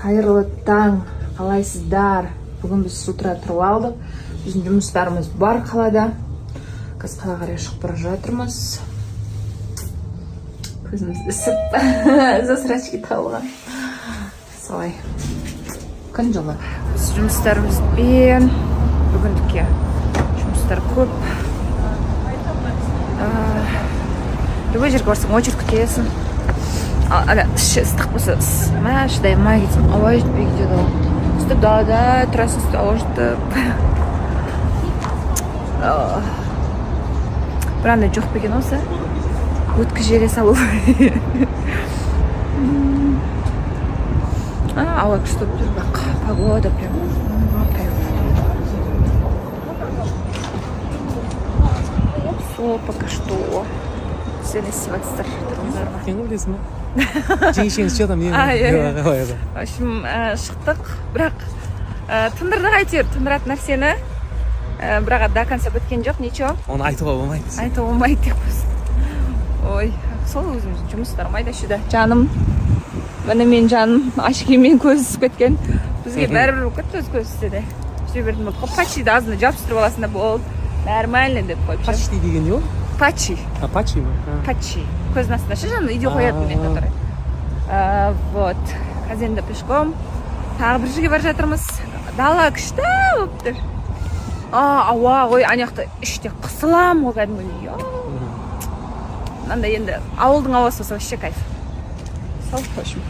Қайырлы таң! Қалайсыздар? Бүгін біз с утра тұрып алдық. Біздің жұмыстарымыз бар қалада. Қазір қалаға қарай шығып бара жатырмыз. Көзіміз ісіп, засрачки тауған. Солай, күн жылы. Біз жұмыстарымызбен, бүгіндікке жұмыстар көп. Любой жерге барсаң, очередь күтесің. Ал ана іші ыстық болса, мә, шыдай алмай кетсең, ауа жетпей кетеді ғой. Сөйтіп далада тұрасың, сөйтіп ауа жұтып. Бір андай жоқ па екен осы өткізіп жібере салу? А, ауа күшті болып тұр, бірақ погода прям кайф. Сол, пока что сіздер не істеп жатырсыздар, тұрғындар ма? Екен ғой, білесің ба, жеңешеңіз че там? А, иә, иә. Иә. В общем, шықтық, бірақ тындырдық әйтеуір тындыратын нәрсені. Бірақ до конца біткен жоқ, ничего. Оны айтуға болмайды. Айтуға болмайды деп қойсын. Ой, сол өзіміздің жұмыстар майда шүйде. Жаным, міне, менің жаным очкимен көзі түсіп кеткен. Бізге бәрібір болып кетті, өзі көзі түссе де жүре беретін болдық қой. Патчиді азында жабыстырып аласың да, болды, нормально деп қойып ше. Почти деген не ол? Патчи. А, патчи ма? А. Патчи көздің астына ше, жаным, үйде қоятын мен, который. Вот қазір енді пешком тағы бір жерге бара жатырмыз. Дала күшті болып тұр. А, ауа ғой, ана жақта іште қысыламын ғой кәдімгідей. Мынандай енді ауылдың ауасы болса, вообще кайф. Сол, в общем.